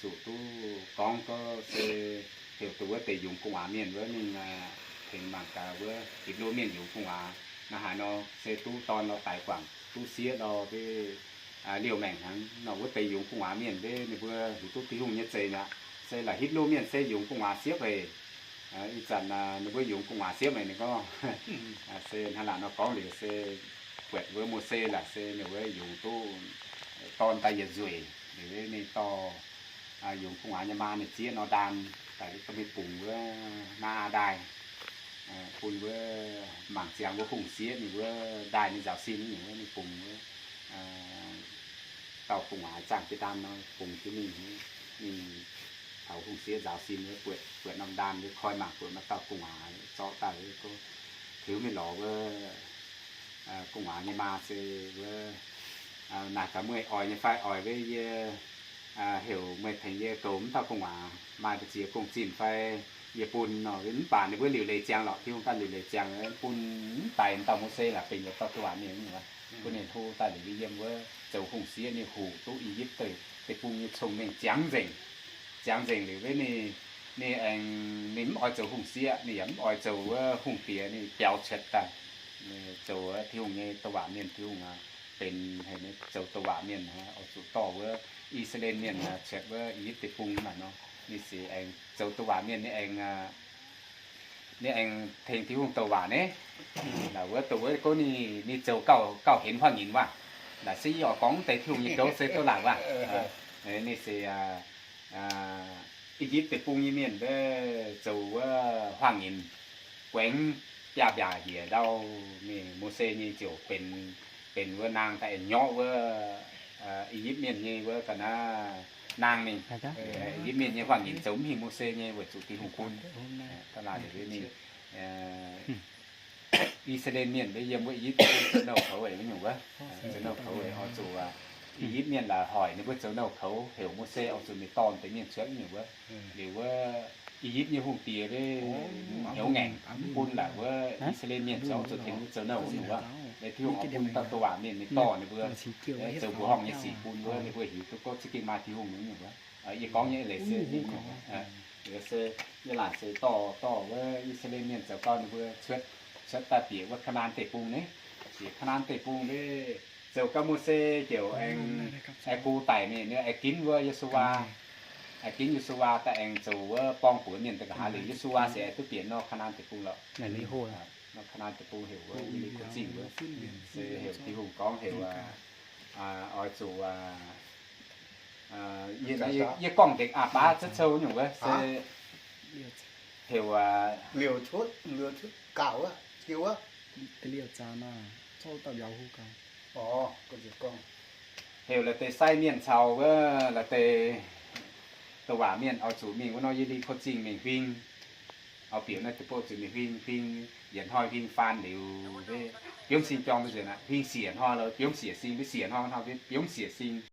Zuqc duqv gorngv gorngv se heuc duqv wuov deix yungz gu'nguaaz mienh wuov mingh tengx mangc gaax wuov hitv lov mienh yungz gu'nguaaz. Naaiv haaix nor se duqv dorn lorz daix guangc duqv sieqv lorz liouh maengc hnangv nor. Wuov deix yungz gu'nguaaz mienh wuov ninh mbuo hiuv duqv Tin-Hungh nyei zeiz mi'aqv. Se la'hitv lov mienh se yungz gu'nguaaz siepv weic ih zanc ninh mbuo yungz gu'nguaaz siepv weic ninh gorngv se hnangv naaic nor gorngv liuz se buatc wuov Mose laaix se ninh wuov yungz duqv dorn daaih yietc nzueic liuz ninh dorh yungz gu'nguaaz nyei maa ninh zieqv nor ndaan daaih mingh bungx wuov naa ndaaih bun wuov mangc ziangx wuov hungh sieqv ninh wuov ndaaih ninh nzaaux sin nyei wuov ninh bungx wuov dauh gu'nguaaz zaangh jienv ndaan nor bungx jienv mingh, mingh taux hungh sieqv nzaaux sin wuov buatc, buatc norm ndaan wuov koi mangc buatc maaih dauh gu'nguaaz zorqv daaih wuov gorngv, tiux mingh lorz wuov gu'nguaaz nyei maa se wuov, naaic gaax meih oix nyei fai oix wuov yie heuc meih tengx yie goux mv dauh gu'nguaaz maaih mbu'ziex gong-zinh fai yie bun nor. Mv baac ninh mbuo liuc leiz ziangx lorqc, Tin-Hungh ganh liuc leiz ziangx bun mv daic dauh Mose laaix benx yietc dauh douc waac mienh, bun ninh hlo daaih liuz yiem wuov zoux hungh sieqv ninh hoqc duqv I^yipv Deic-Bung nyei cong-mengh ziangx nzengc. Ziangx nzengc liuz wuov ninh, ninh aengx ninh mv oix zoux hungh sieqv, ninh yaac mv oix zoux wuov hungh diex, ninh biaux cuotv daaih zoux Tin-Hungh nyei douc waac mienh. Tin-Hungh benx haic nyei zoux douc waac mienh, oix zuqc dorh wuov I^saa^laa^en mienh cuotv wuov I^yipv Deic-Bung naaic nor. Ninh se aengx zoux douc waac mienh, ninh aengx, ninh aengx tengx Tin-Hungh douc waac nyei. Naaic wuov douc wuov gorngv ninh, ninh zoux gauh, gauh henv huaav nyinc waac. Naaic se yie oix gorngv deix Tin-Hungh nyei gouv se douc waac waac. Ninh se I^yipv Deic-Bung nyei mienh wuov zoux wuov huaav nyinc guaengx biaav-mbiaac njiec ndau, ninh Mose nyei ziouc benx, benx wuov naang daaih aengx nyorqv wuov I^yipv mienh nyei wuov ga'naaiv naang mingh. I^yipv mienh nyei huaav nyinc zoux mv hingh Mose nyei weic zuqc Tin-Hungh bun. Ninh I^saa^laa^en mienh wuov yiem wuov I^yipv zoux nouh koux weic nyungc wuov, zoux nouh koux weic oix zuqc I^yipv mienh laaix hoic ninh mbuo zoux nouh koux, heuc Mose oix zuqc mingh dorh deix mienh cuotv nyungc wuov. Liuz wuov I^yipv nyei hungh diex hnyouv ngaengc, mv bun laaix wuov I^saa^laa^en mienh zoux, oix zuqc tengx ninh mbuo zoux nouh wuov nyungc wuov. Liuz Tin-Hungh oix bun dauh douc waac mienh mingh dorh ninh mbuo, zoux mbuoqc horngh nyei sic bun wuov ninh mbuo hiuv duqv gorngv za'gengh maaih Tin-Hungh nyungc wuov. Yie gorngv nyei leiz se, se yie laaic se dorh, dorh wuov I^saa^laa^en mienh zoux gau ninh mbuo cuotv, cuotv daaih bieqc wuov Kaa^naa^an Deic-Bung naaiv. Bieqc Kaa^naa^an Deic-Bung naaiv, zoux gau Mose ziouc aengx, aengx gu daic mingh, aengx ginv wuov Yo^su^waa, aengx ginv Yo^su^waa daaih aengx zoux wuov borng-buoz mienh daaih nqa'haav liuz, Yo^su^waa se aengx duqv bieqc nor Kaa^naa^an Deic-Bung lorqc. Nor Kaa^naa^an Deic-Bung heuc wuov Ye^li^ko Zingh wuov, se heuc Tin-Hungh gorngv heuc oix zuqc yie gorngv deix aqc baav cuotv cou nyungc wuov se heuc heuc la'deix sai mienh caux wuov la'deix douc waac mienh oix zuqc mingh wuov nor Ye^li^ko Zingh mingh huing. Oix bieqc naaiv deic-bung zuqc mingh huing, huing yietc hnoi huing faan liuz, biomv sing jorng mbuo nzuonx aqv, huing siec hnoi lo biomv siec sing, mbuo siec hnoi hnoi biomv siec sing.